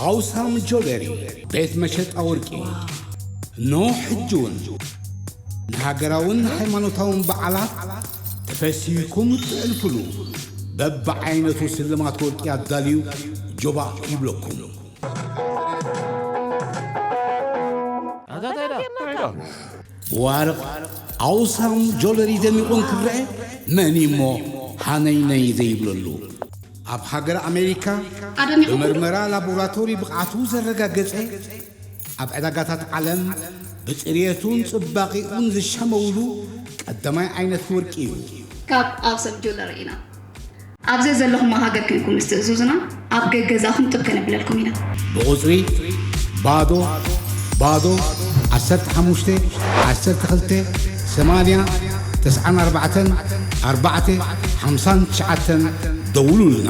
ኣውሳም ጆለሪ ቤት መሸጣ ወርቂ። ኖ ሕጂ እውን ንሃገራውን ሃይማኖታውን በዓላት ተፈሲህኩም እትሕልፉሉ በብዓይነቱ ስልማት ወርቂ ኣዳልዩ ጆባ ይብለኩም። ዋርቕ ኣውሳም ጆለሪ ደሚቑ እንክረአ መን እሞ ሃነይነይ ዘይብለሉ? ኣብ ሃገር ኣሜሪካ ኣደሚቑ ብመርመራ ላቦራቶሪ ብቕዓቱ ዘረጋገጸ፣ ኣብ ዕዳጋታት ዓለም ብጽርየቱን ጽባቒኡን ዝሸመውሉ ቀዳማይ ዓይነት ወርቂ እዩ። ካብ ኣውሳም ጆለሪ ኢና። ኣብ ዘዘለኹሞ ሃገር ኮይንኩም ምስ ትእዝዙና ኣብ ገገዛኹም ጥብ ከነብለልኩም ኢና። ብቑጽሪ ባዶ ባዶ ዓሰርተ ሓሙሽተ ዓሰርተ ክልተ ሰማንያ ተስዓን ኣርባዕተን ኣርባዕተ ሓምሳን ትሽዓተን ደውሉልና።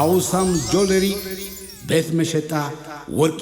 ኣውሳም ጆለሪ ቤት መሸጣ ወርቂ።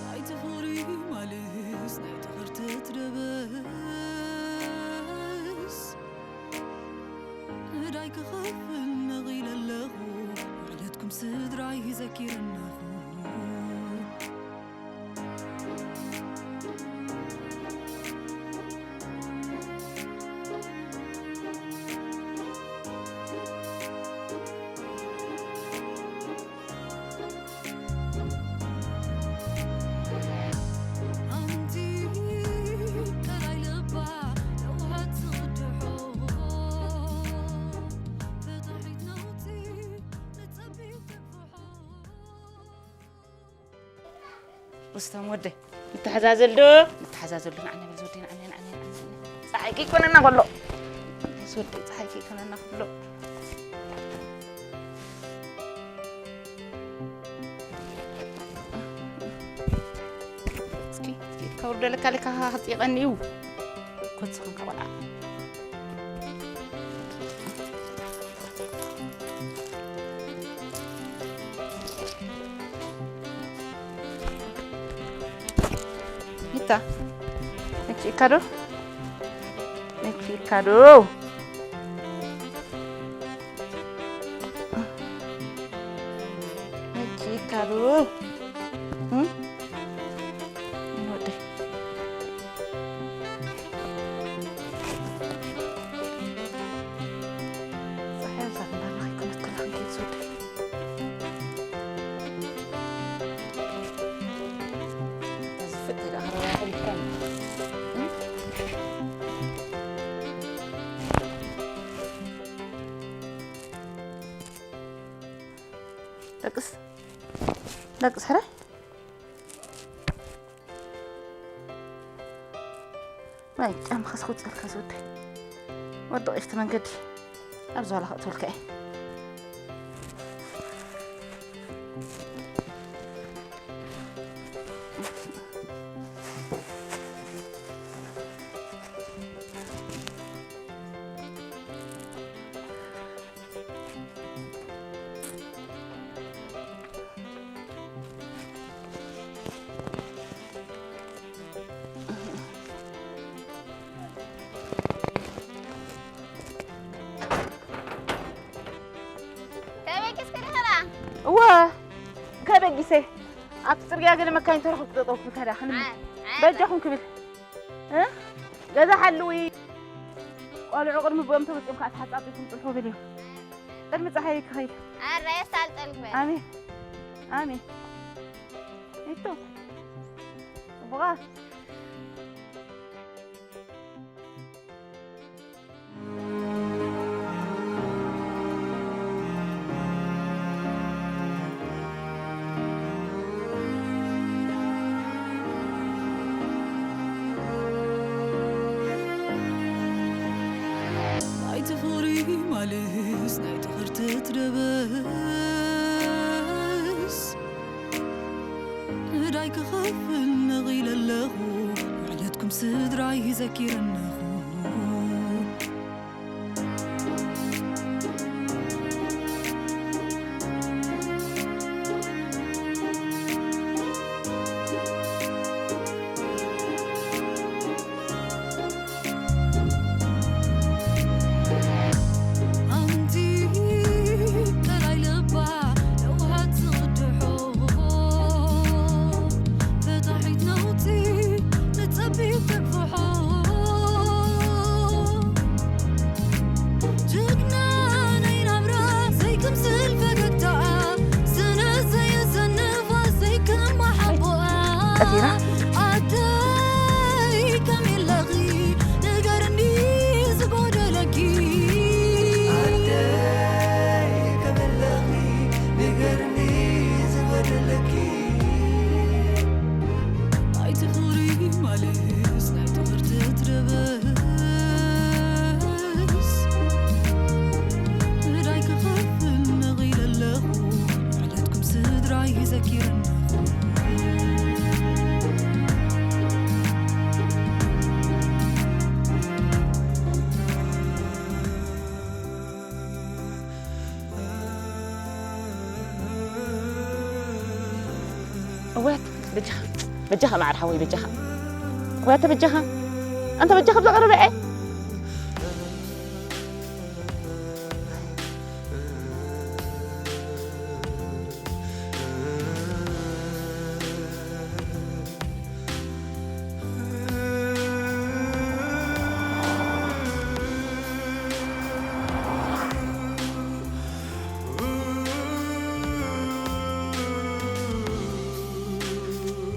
ናይቲ ፍቕሪ ማልስ ናይቲ ኸርተት ደበስ ዕዳይ ክኸፍል ነቒለ ኣለኹ። ውዕለትኩም ስድራይ ዘኪረ ኣለኹ። ሩስታም ወደይ፣ ንተሓዛዘል ዶ? ንተሓዛዘል ዶ? ንዓኒ በል ዝወደይ፣ ንዓኒ፣ ንዓኒ፣ ንዓኒ። ጸሓይ ከይኮነና ከሎ። ዝወደይ፣ ጸሓይ ከይኮነና ከሎ። እስኪ፣ እስኪ፣ ከውርደለካ ለካ ኸጽይቐኒ እዩ። ኮት ዝኾንካ ቆልዓ። ይታ። ነቺ ኢካ ዶ? ነቺ ኢካ ዶ? ነቺ ኢካ ዶ? እም? ወደይ። ጸሓይ ኣብዛ እንዳላ ከይኮነት ከላ ክንከይድ ዝወደይ። እዚ ፍጥሪ ደኣ ከረባኹም እኮ። እም? ደቅስ፣ ደቅስ ሕራይ። ናይ ጫምኻስ ክውፅልካ ዝወደይ። ወዲ ቀሽቲ መንገዲ ኣብ ዝባላ ከእትወልካ እየ። ከበጊስኪ ዲኺ ደኣ? እወ፣ ከበጊሰ። ኣብቲ ጽርግያ ገለ መካይን ተረኽብኩ ጠጠው ክብል ከዳ፣ ክንብል። ዓ-፣ ዓ-፣ በጃኹም ክብል። እ? ገዛ ሓልዊ። ቆልዑ ቅድሚ ብኦም ተወጺኦም ከኣ ተሓጻጺብኩም ጽንሑ ብል እዩ። ቅድሚ ጸሓይ ክኸይድ። ኣረ የሳልጠልክ በል። ኣሜን። ኣሜን። ይቶ። ጽቡቓት። ናይቲ ፍቕሪ ማልስ ናይቲ ኽርትት ደበስ ንዳይ ክኸፍል ነቒለ ኣለኹ። ውዕለትኩም ስድራይ ዘኪረ ኣለኹ። ኣንቲ ጥራይ ልባ ለውሃት ዝቕድሖ፣ ፈታሒት ነውጺ ንጸቢብ ተግፍሖ። ጅግና ናይ ናብራ ዘይክምስል ፈገግታኣ፣ ስነ ዘየዘንፋ ዘይክማሓቦኣ። ቀቲራ። ኣደይ ከመይ ኣለኺ ንገርኒ ዝጎደለኪ። ኣደይ ከመይ ኣለኺ ንገርኒ ዝጎደለኪ። ናይቲ ፍቕሪ ማልስ ናይቲ ኽርትት ደበስ ንዳይ ክኸፍል ነቒለ ኣለኹ። ውዕለትኩም ስድራይ ዘኪረ ኣለኹ። እወት በጃኻ፣ በጃኻ ማዕር ሓወይ በጃኻ። እወት በጃኻ፣ ኣንተ በጃኻ ብዘቐረበ እየ።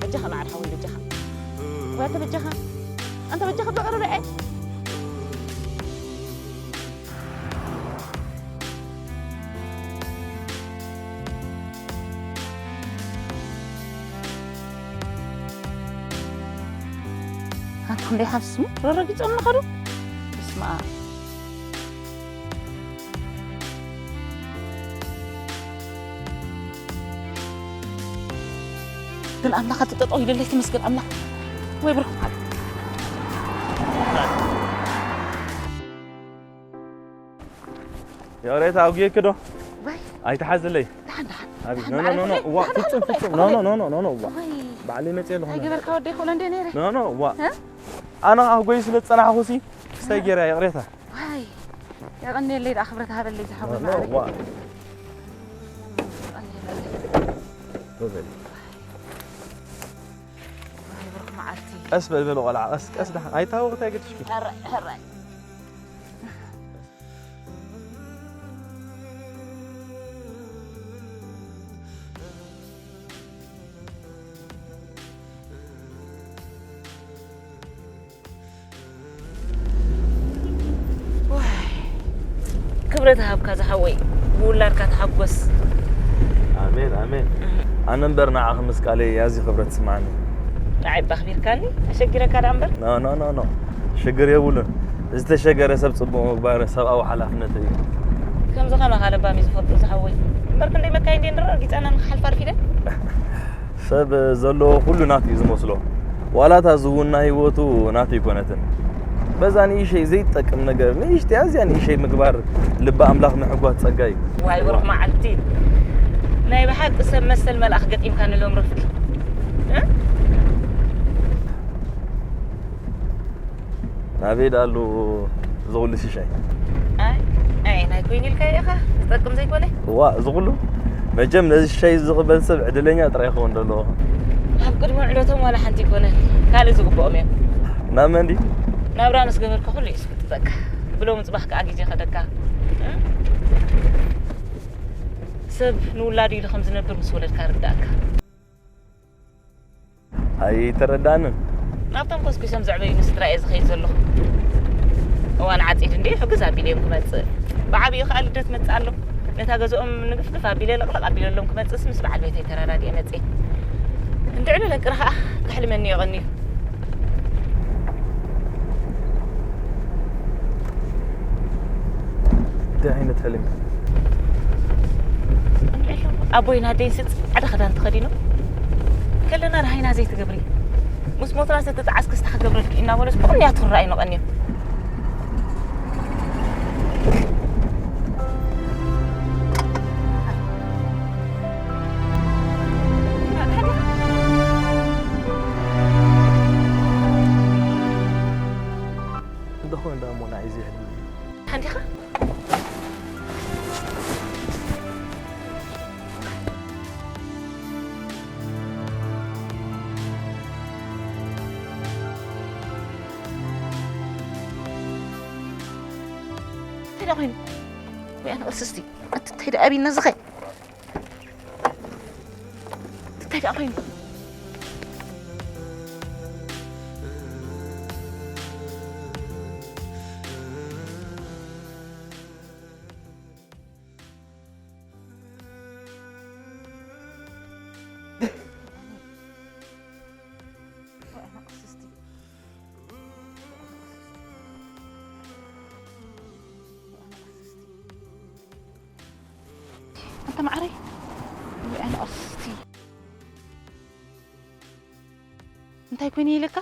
በጃኻ ማዕር ሓወይ በጃኻ። ወይ ኣንተ በጃኻ። ኣንተ በጃኻ ብዘቐረበ እየ። ኣንታ ክንደይ ሓፍሱ ረረጊጾም ንኸዱ። በስመ ኣብ። ግን ኣምላኽ ኣቲ ጠጠው ኢለለይ ተመስገን ኣምላኽ። ወይ ብሩኽ መዓልቲ። ይቕሬታ፣ ኣጉየኪ ዶ? ወይ። ኣይትሓዝለይ። ደሓን፣ ደሓን። ኣቢ፣ ደሓን፣ ኖ፣ ኖ፣ ኖ፣ ኖ። መዓረይ፣ እዋ፣ ደሓን፣ ፍጹም፣ ደሓን፣ ፍጹም። ደሓን። ኖ፣ ኖ፣ ኖ፣ ኖ፣ ኖ፣ እዋ። ወይ። ባዕለይ መጽየ ኣለኹ። ኣይገበርካ ወደይ ክብሎ እንደ ነይረ። ኖ፣ ኖ፣ እዋ። እ? ኣነ ኣህጎይ ስለ ዝጸናሕኩሲ፣ ክስታይ ገይረ፣ ይቕሬታ። ወይ። የቐንየለይ ደኣ፣ ክብረት ሃበለይ ዝሓወይ ኖ፣ ኖ፣ መዓረይ። እዋ። የቐንየለይ። ኖ በሊ። ወይ ብሩኽ መዓልቲ። ቀስ በል በል ቆልዓ፣ ቀስ፣ ቀስ ደሓን። ኣይታወቕት ኣይገድሽኪ። ሕራይ፣ ሕራይ። ዋይ፣ ክብረት ሃብካ ዝሓወይ፣ ብውላድካ ተሓጎስ። ኣሜን፣ ኣሜን። ኣነ እምበር ንዓኺ ምስቃለይ ኣዝዩ ክብረት ይስምዓኒ። ንዓይ እባ ኣኽቢርካኒ፣ ኣሸጊረካ ደኣ እምበር። ኖ፣ ኖ፣ ኖ፣ ኖ። ሽግር የብሉን። ዝተሸገረ ሰብ ጽቡቕ ምግባር ሰብኣዊ ሓላፍነት እዩ። ከምዚ ከማኻ ለባም እዩ ዝፈልጦ ዝሓወይ። እምበር ክንደይ መካይን ድየን ድሮ ረጊጸና ንክሓልፋ ኣርፊደን? ሰብ ዘለዎ ኩሉ ናቱ እዩ ዝመስሎ። ዋላ እታ ዝውና ህይወቱ ናቱ ኣይኮነትን። በዛ ንእሽተይ ዘይትጠቅም ነገር፣ ንእሽተይ፣ ኣዝያ ንእሽተይ ምግባር ልቢ ኣምላኽ ምሕጓስ ጸጋ እዩ። ዋይ ብሩኽ መዓልቲ። ናይ ብሓቂ ሰብ መሰል መልኣኽ ገጢምካ ንሎም ረፍቂ። እ? ናበይ ደኣ ኣሎ እዚ ኩሉ ሽሻይ? ኣይ፣ ኣይ፣ ናይ ኮይኑ ኢልካ ኢኻ፣ ዝጠቅም ዘይኮነ። እዋ፣ እዚ ኩሉ? መቸም ነዚ ሽሻይ እዚ ክበል ሰብ ዕድለኛ ጥራይ ይኸውን ደለዎ። ኣብ ቅድሚ ውዕለቶም ዋላ ሓንቲ ኣይኮነን፣ ካልእ ዝግብኦም እዮም። ናብ መን ድዩ? ናብራ ምስ ገበርካ ኩሉ እዩ ዝፍጥጠካ። ብሎም ጽባሕ ከኣ ግዜ ከደካ። እ? ሰብ ንውላዱ ኢሉ ከም ዝነብር ምስ ወለድካ ርዳእካ። ኣይተረዳንን። ናብቶም ኮስኪሶም ዘዕበዩኒ ስድራ እየ ዝኸይድ ዘለኹ። እዋን ዓጺድ እንድዩ፣ ሕግዝ ኣቢለ እዮም ክመጽእ። ብዓቢኡ ከኣ ልደት መጽእ ኣሎ። ነታ ገዝኦም ንግፍግፍ ኣቢለ ለቕለቕ ኣቢለሎም ክመጽእስ ምስ በዓል ቤተይ ተረዳዲኤ መጽእ። እንድዕሉ ለቅረ ከኣ ከሕልመኒ የቐንዩ። እንታይ ዓይነት ሕልሚ? ኣቦይን ኣደይን ስጥ ሓደ ክዳን ተኸዲኖም ከለና ረሃይና ዘይትገብሪ፣ ምስ ሞትና ዝተጣዓስኪ ስታ ክገብረልኪ እናበሉ ብቕንያ ትኽረኣይ ንቐንዮም። እንተኾነ ደኣ እሞ ንዓይ እዚ ሕልሚ እዩ። ሓንዲኻ? እንታይ ደኣ ኮይኑ? ወይ ኣነ ቅስስቲ፣ ኣቲ እንታይ ደኣ ኣብይና ዝኸ? እንታይ ደኣ ኮይኑ? ኣንታ ማዓረይ፣ ወይ ኣነ ቅስስቲ። እንታይ ኮይነ ኢለካ?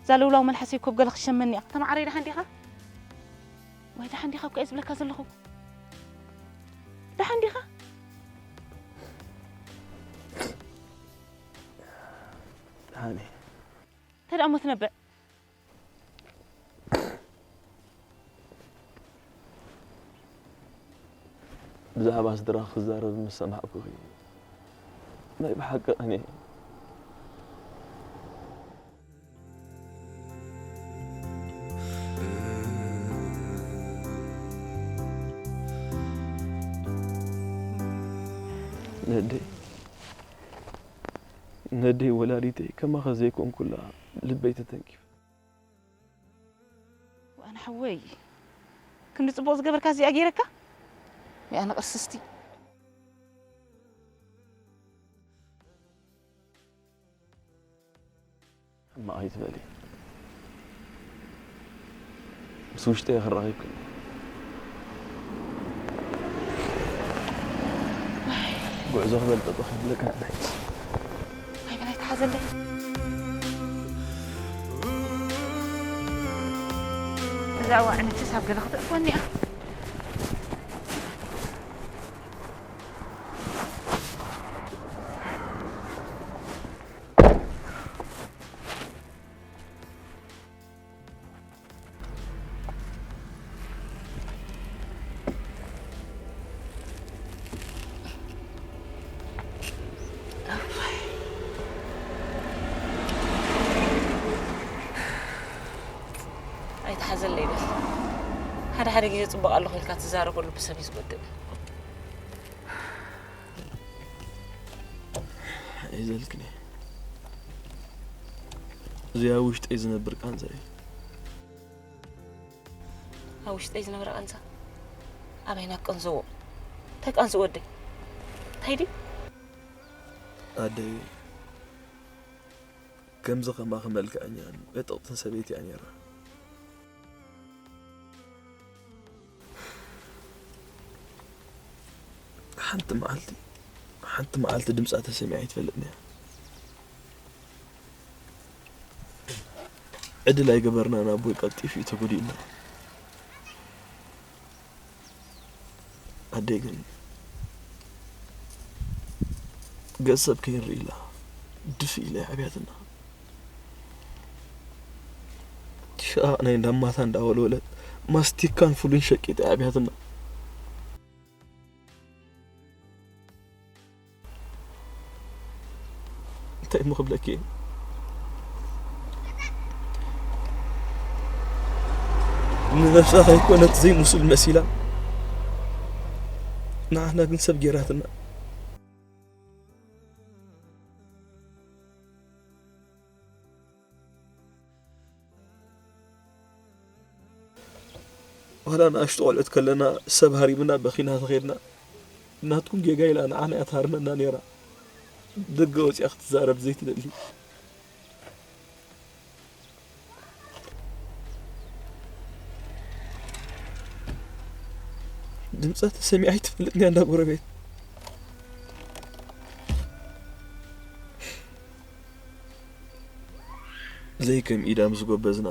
እዛ ለውላው መልሓሰይ ኮብ ገለ ክሸመኒ እያ። ኣንታ ማዓረይ ደሓን ዲኻ? ወይ ደሓን ዲኻ እኮ እየ ዝብለካ ዘለኹ። ደሓን ዲኻ? ደሓን እየ። እንታይ ደኣ እሞ ትነብዕ? ብዛዕባ ስድራ ክዛረብ ምስ ሰማዕኩኺ፣ ናይ ብሓቂ ቀንየ። ነደይ፣ ነደይ ወላዲተይ ከማኺ ዘይኮንኩላ ልበይ ተተንኪፉ። ኣነ ሓወይ፣ ክንዲ ጽቡቕ ዝገበርካ እዚኣ ገይረካ? ወይ ኣነ ቅስስቲ። ሕማቕ ኣይትበሊ። ምስ ውሽጠይ ክራኸብክን። ጉዕዞ ክበል ጠጠ ክብለካ ናይ። ኣይበላይ ተሓዘለይ። እዛ ዋዕነችስ ኣብ ገለ ክትእትወኒ እያ። ኣይትሓዘለይ በል። ሓደ ሓደ ግዜ ጽቡቕ ኣለኹ ኢልካ ትዛረበሉ ብሰብ እዩ ዝጎድእ። ኣይዘልክን እየ። እዚ ኣብ ውሽጠይ ዝነብር ቃንዛ እዩ። ኣብ ውሽጠይ ዝነብር ቃንዛ ኣበይ ናብ ቀንዘዎ? እንታይ ቃንዝኡ ወደይ? እንታይ ድዩ? ኣደይ፣ ከምዚ ከማኺ መልክዐኛን ዕጥቕትን ሰበይቲ እያ ነይራ። ሓንቲ መዓልቲ፣ ሓንቲ መዓልቲ ድምጻ ተሰሚዓ ኣይትፈልጥን እያ። ዕድል ኣይገበርናን፣ ኣቦይ ቀልጢፉ እዩ ተጎዲኡና። ኣደይ ግን ገጽ ሰብ ከይርኢ ኢላ ድፍእ ኢላ እያ ኣብያትና። ሸቓቕ ናይ እንዳማታ እንዳወልወለት ማስቲካን ፍሉን ሸቂጣ እያ ኣብያትና። እንታይ እሞ ክብለኪ እየ? ንነብሳ ከይኮነት ዘይምሱል መሲላ፣ ንዓና ግን ሰብ ጌራትና። ዋላ ንኣሽቱ ቆልዑት ከለና ሰብ ሃሪምና በኺና ተኸድና፣ ናትኩም ጌጋ ኢላ ንዓና እያ ትሃርመና ነይራ። ደገ ወፂኣ ክትዛረብ ዘይትደሊ። ድምጻ ተሰሚዓ ኣይትፈልጥን እያ እንዳ ጎረቤት። ዘይከም ኢዳ ምስ ጎበዝና፣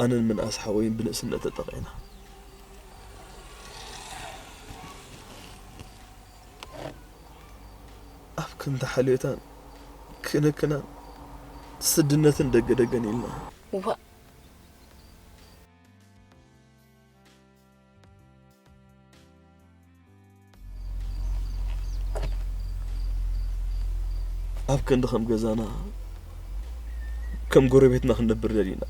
ኣነን ምንኣስ ሓወይን ብንእስነት ተጠቒዕና። ኣብ ክንዲ ሓልዮታን ክንክናን ስድነትን ደገ ደገን ኢልና። እዋ፣ ኣብ ክንዲ ከም ገዛና፣ ከም ጎረቤትና ክንነብር ደሊና።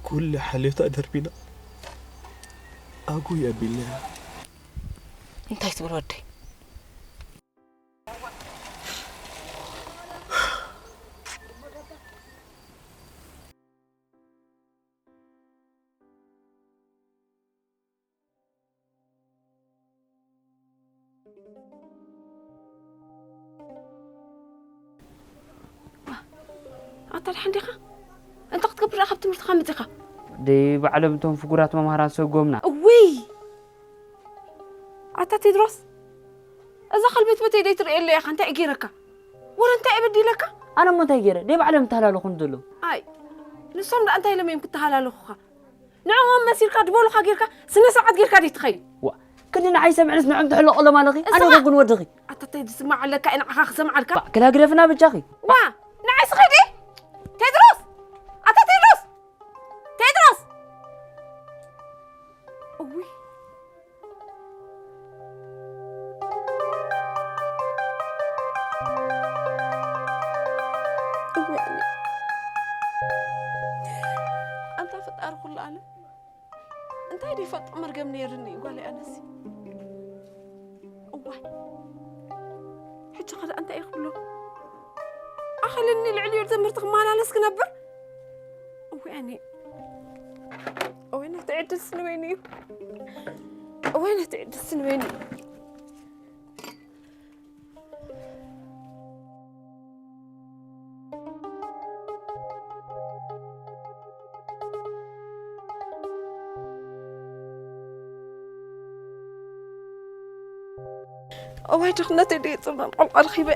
ኩሉ ሓልዮታ ደርቢና፣ ኣጉይ ኣቢልናያ። እንታይ ትብል ወደይ? ኣታ ድሓን ዲኻ? እንታይ ክትገብር ደኣ ካብ ትምህርትኻ መጺኻ? ደይ ባዕሎም እቶም ፍጉራት መምሃራን ሰጎምና። እውይ! ኣታ ቴድሮስ፣ እዛ ከልበትበተይ ደይ ትርእየለይ ኢኻ፣ እንታይ ገይረካ? ወረ እንታይ እየ በዲለካ? ኣነ እሞ እንታይ ገይረ? ደይ ባዕሎም እተሃላለኹኒ ዘለዉ። ኣይ፣ ንሶም ደኣ እንታይ ኢሎም እዮም ክተሃላለኹኻ? ንዕኦም መሲልካ ድበሉኻ ጌርካ፣ ስነ ስርዓት ጌርካ ደይ ትኸይድ? ዋ፣ ክንዲ ንዓይ ሰምዕንስ ንዕኦም ትሕለቐሎም ኣለኺ? ኣነ ስማዕ! ጎግን ወድኺ። ኣታ እንታይ ዝስማዕ ኣለካ? ንዓኻ ክሰምዓልካ? ባ፣ ክላ ግደፍና ብጃኺ። ዋ፣ ንዓይ ስኸዲ? ቴድሮስ! ኣታ ቴድሮስ! ቴድሮስ! እውይ። እውይ፣ ኣነ። ኣንታ ፈጣሪ ኩሉ ዓለም። እንታይ ደይፈልጦ መርገም ነይርኒ እዩ ጓለይ ኣነሲ። እዋይ። ሕጂ ኸ ደኣ እንታይ እየ ክብሎ? ኣኸለኒ ልዕሊኡ ዘምርቲ ክመላለስ ክነብር? እወ ኣነ። እወ ነቲ ዕድል ስንበይኒ እዩ። እወ ነቲ ዕድል ስንበይኒ እዩ። እዋይ ድኽነተይ ደይ ጽመም ቆልቋል ኺበ።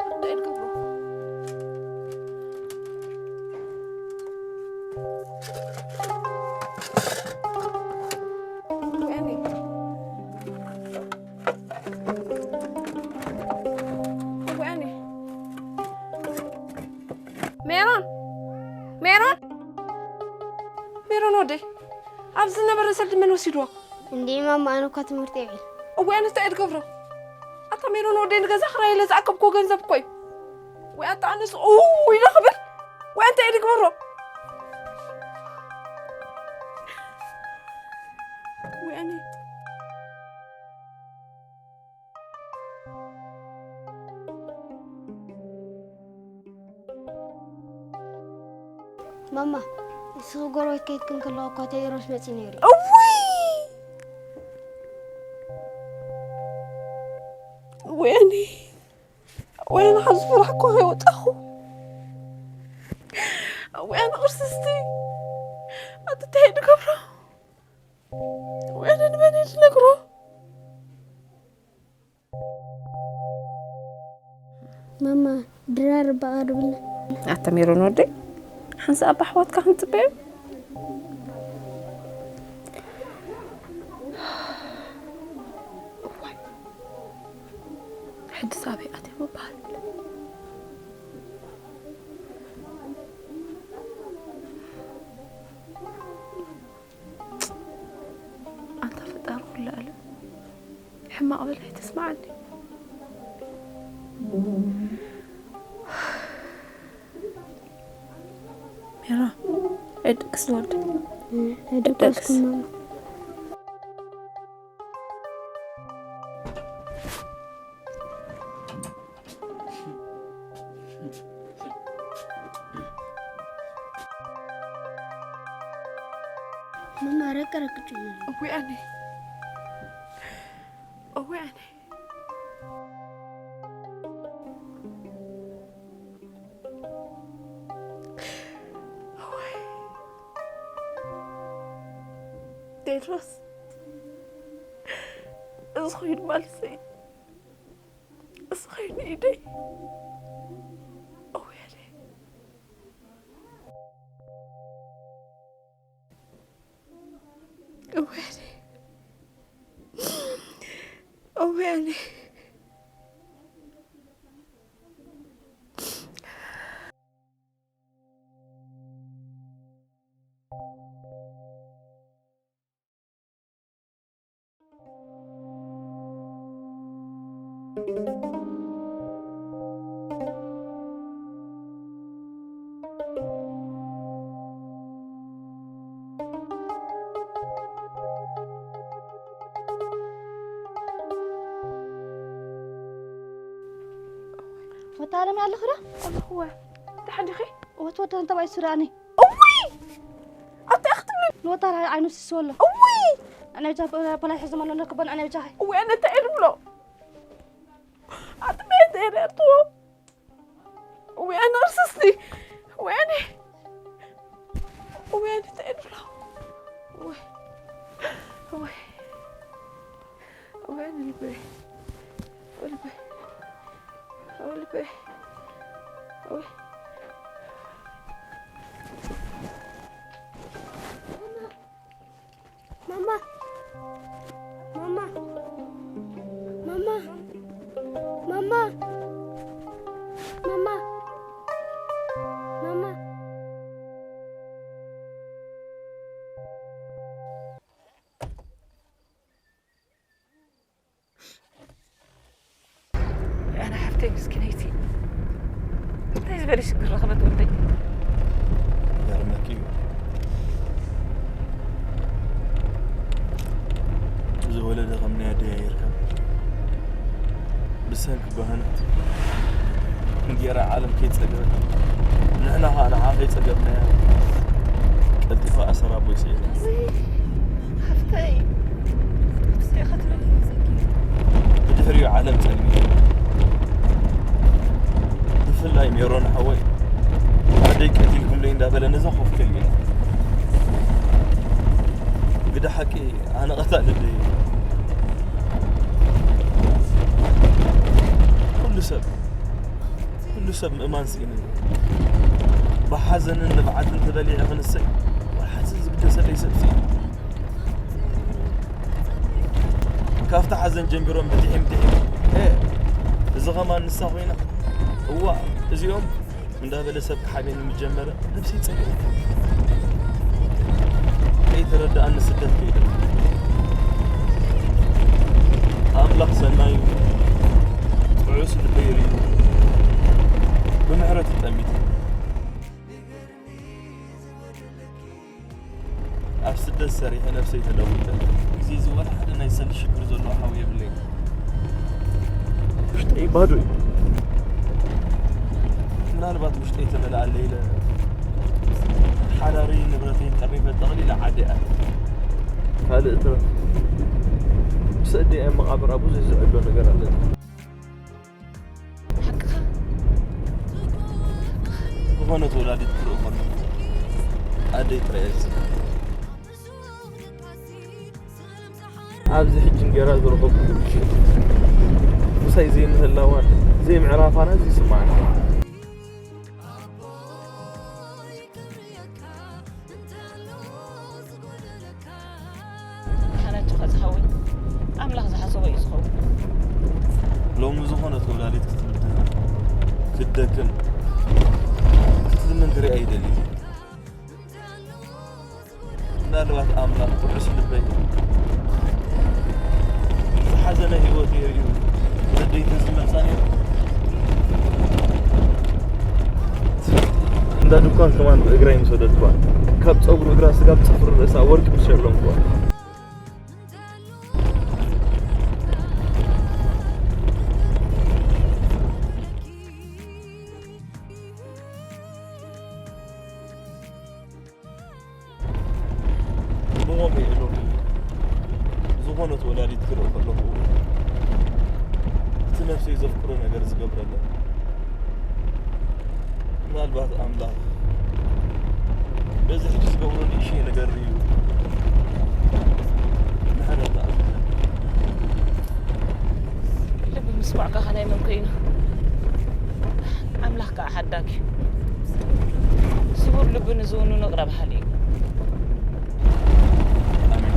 እንታይ ትገብሩ? ወይኔ። ወይኔ። ሜሮን! ሜሮን! ሜሮን ወደይ! ኣብዚ ዝነበረ ሰልዲ መን ወሲድዎ? እንዴ ማማ፣ ኣነ እኳ ትምህርቲ እየ። እዋይ፣ ኣነ እንታይ እየ ዝገብሮ? ኣታ ሜሮን ወደይ፣ ንገዛ ክራይ ኢለ ዝኣከብኩዎ ገንዘብ እኮ እዩ። ወይ ኣታ ኣነስ ኡ ኢለ ክብል? ወይ እንታይ እየ ዝገብሮ? ወይ ኣነ ማማ፣ ንስኺ ጎረቤት ከይድክን ከለኹ እኳ ቴድሮስ መፂኡ ነይሩ እዩ። እውይ! ወያኔ፣ ወያኔ፣ ካብ ዝፈራሕኩ ከይወጣኹ። ወያኔ፣ ቅርስስቲ፣ ኣቲ እንታይ ንገብሮ? ወያኔ፣ ንመን እየ ዝነግሮ? ማማ፣ ድራር እባ ቀርብልና። ኣታ ሜሮን ወደይ፣ ሓንሳእ እባ ኣሕዋትካ ክንጽበዮም። እዋይ፣ ሕጂ ሳበይ ኣትዮም እበሃል? ኣንታ ፈጣሪ ኩሉ ዓለም፣ ሕማቕ በል ኣይተስምዓኒ። ሜራ፣ ዕድቅስ ዝወልድ። ዕድቅስ። ዕድቅስ። ማማ፣ ረቅ ረቅ ጭምር። እውይ ኣነ። እውይ ኣነ። እውይ። ቴድሮስ፣ እዚ ኮይኑ ማልሰይ። እዚ ኸይኑ ኢደይ። እውያኔ። እውያኔ። እውያኔ። ወታ ኣለሚ ኣለኺ ዶ? ኣለኹ። ደሓን ዲኺ? ወትወደን ተባይ ሱዳኒ። እውይ! ኣታ ክትብሊ? ንወታ ዓይኑ ስስወሎ። እውይ! ኣነ ብጃ ፖላይ ሕዚ መሎ ነክቦን ኣነ ብጃ። እውይ፣ ኣነ እንታይ እየ ዝብሎ? ኣጥሜት ኤረርትዎ። ወያነ ቅርስስቲ። ወያነ። ወያነ ተኤድሎ። ወይ። ወይ። ወያነ ልበይ። ልበይ። ልበይ። ወይ። ማማ። ማማ። ማማ። ማማ። ማማ። ማማ። ኣነ ሓፍተይ ምስኪነይቲ እንታይ ዝበለ ሽግር ረኸበት ወደይ? ይገርመኪ እዩ። ዝወለደ ከም ናይ ኣደይ ኣይርከብ። ብሰንኪ ጓህነት ንጌራ ዓለም ከይጸገበት ንሕና ኸኣ ንዓ ከይጸገብናያ ቀልጢፋ ኣሰር ኣቦይ ስዒዳ። ሓፍተይ፣ ብድሕሪኡ ዓለም ጸልሚቱ። ብፍላይ ሜሮን ሓወይ፣ ኣደይ ቀቲልኩምለይ እንዳበለ ነዛ ኮፍ ከሊእና። ግደ ሓቂ ኣነ ቀታሊ ደይ። ሰብ ምእማን ስኢንኒ። ብሓዘንን ንብዓትን ተበሊዐ ክንሰይ፣ ወላ ሓንቲ ዝግደሰለይ ሰብ ስኢነ። ካብቲ ሓዘን ጀሚሮም ብድሒም ድሒም፣ "ሄ፣ እዚ ኸማን ንሳ ኾይና?" "እዋ፣ እዚኦም?" እንዳበለ ሰብ ክሓብየኒ ምስ ጀመረ፣ ነብሰይ ጸሊኤ። ከይተረድኣኒ ስደት ከይደ። ኣምላኽ ሰናዩ ጥዑስ ልበይ ርእዩ ብምሕረቱ ጠሚቱ። ኣብ ስደት ሰሪሐ ነብሰይ ተለዊጠ። እዚ እዚ ወላ ሓደ ናይ ሰልዲ ሽግር ዘለዎ ሓው የብለይን። ውሽጠይ ባዶ እዩ። ምናልባት ውሽጠይ ተመልኣለ ኢለ ሓዳረይን ንብረተይን ጠሪፈ ጠቕሊለ ዓደይ ኣትየ። ካልእ ትረፍ፣ ምስ ኣደይ ኣብ መቓብራ ብዙሕ ዝዕሎ ነገር ኣለኒ። ሓቅኻ? ዝኾነት ወላዲት ክርኢ ከለኹ ኣደይ ጥራይ እየ ዝዝክር። ኣብዚ ሕጂ እንጌራ ዝረኸብኩሉ ምሸት ምሳይ ዘይምህላዋን ዘይምዕራፋን ኣዝዩ ይስምዓኒ። ሓናቹ ዝሓወይ፣ ኣምላኽ ዝሓሰቦ እዩ ዝኸውን። ሎሚ ዝኾነት ወላዲት ክትብድህ፣ ክትደክም፣ ክትልምን ክርኢ ኣይደልን። ምናልባት ኣምላኽ ጥዑስ ልበይ ዝሓዘነ ህይወት የርእዩ። ወደይ ተዝመልሳኒ እንዳ ድኳን ከማን ብእግራ ይምሰደድኳ። ካብ ጸጉሪ እግራ ስጋብ ጽፍሪ ርእሳ ወርቂ ምስ ሸለምኳ። ብኸምኡ እየ ሎሚ ዝኾነት ወላዲት ክርኢ ከለኹ፣ እቲ ነፍሰይ ዘፍቅሮ ነገር ዝገብረላ። ምናልባት ኣምላኽ በዚ ሕጂ ዝገብሮ ንእሽተይ ነገር እዩ። ንሕና ተኣዘዘ። ልቢ ምስማዕ ከ ከመይ መን ኮይኑ? ኣምላኽ ከኣ ሓዳግ እዩ። ስቡር ልቢ ንዝውንኑ ይቕረ በሃሊ እዩ። ኣሜን።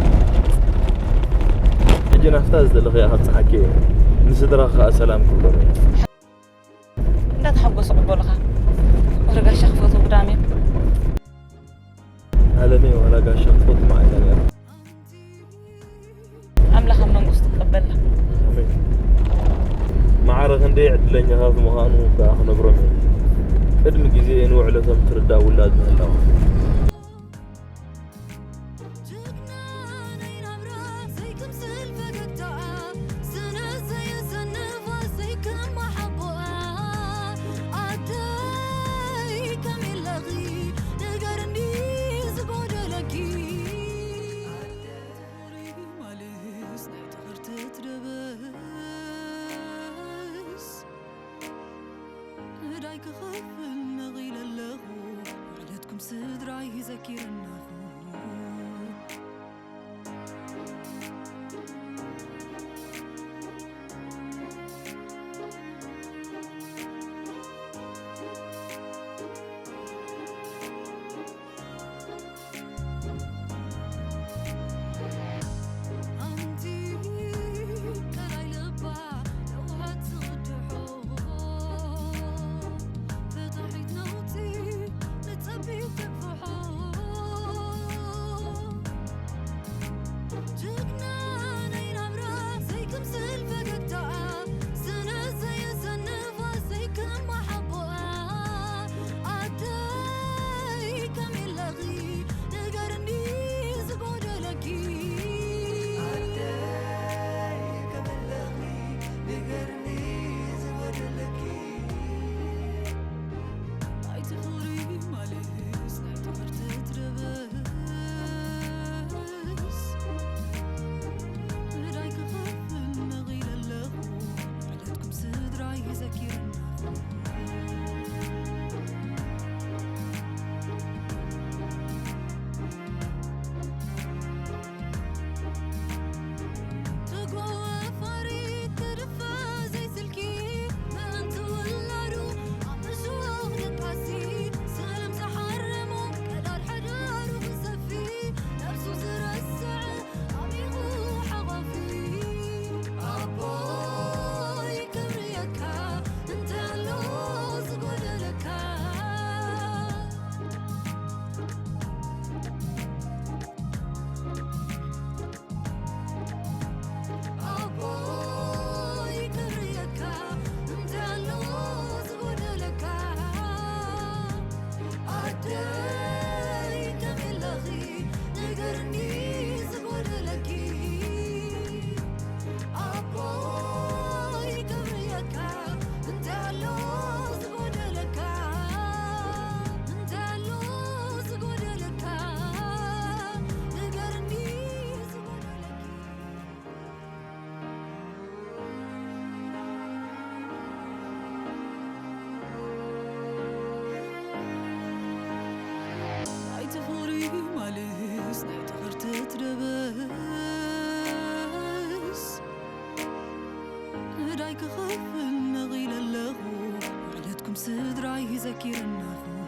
ሕጂ ናፍታ ዝደለኽያ ከብጽሓኪ እየ። ንስድራኺ ከኣ ሰላም ክብሎም እየ። እንዳተሓጎሱ ቅበሉኻ። ወረ ጋሻ ክፈትዉ ግዳም እዮም። ዓለመይ ዋላ ጋሻ ክትፈቱ መዓልታ ነይራ። ኣምላኽ ኣብ መንግስቱ ይቀበልና። ኣሜን። ማዕረ ክንደይ ዕድለኛታት ምዃኑ ከኣ ክነግሮም እየ። ቅድሚ ግዜ ንውዕለቶም ትርዳእ ውላድ ምህላዋ። ጅግና ናይ ናብራ ዘይክምስል ፈገግታኣ፣ ስነ ዘየሰንፋ ዘይከማ ሓቦኣ። ኣደይ ከመይ ኣለኺ ንገርኒ ዝጎደለኪ። ኣደ ትኽሪ ማልስ ናይ ትኽርቲ ትደበስ። ዕዳይ ክኸፍል ነቒለ ኣለኹ፣ ውዕለትኩም ስድራይ ዘኪረ ኣለኹ። ኣንቲ ቀላይ ልባ ለውሃት ዝቕድሖ፣ ፈታሒት ነውቲ ንጸቢብ ተግፍሖ። ዕዳይ ክኸፍል ነቒለ ኣለኹ። ውዕለትኩም ስድራይ ዘኪረ ኣለኹ።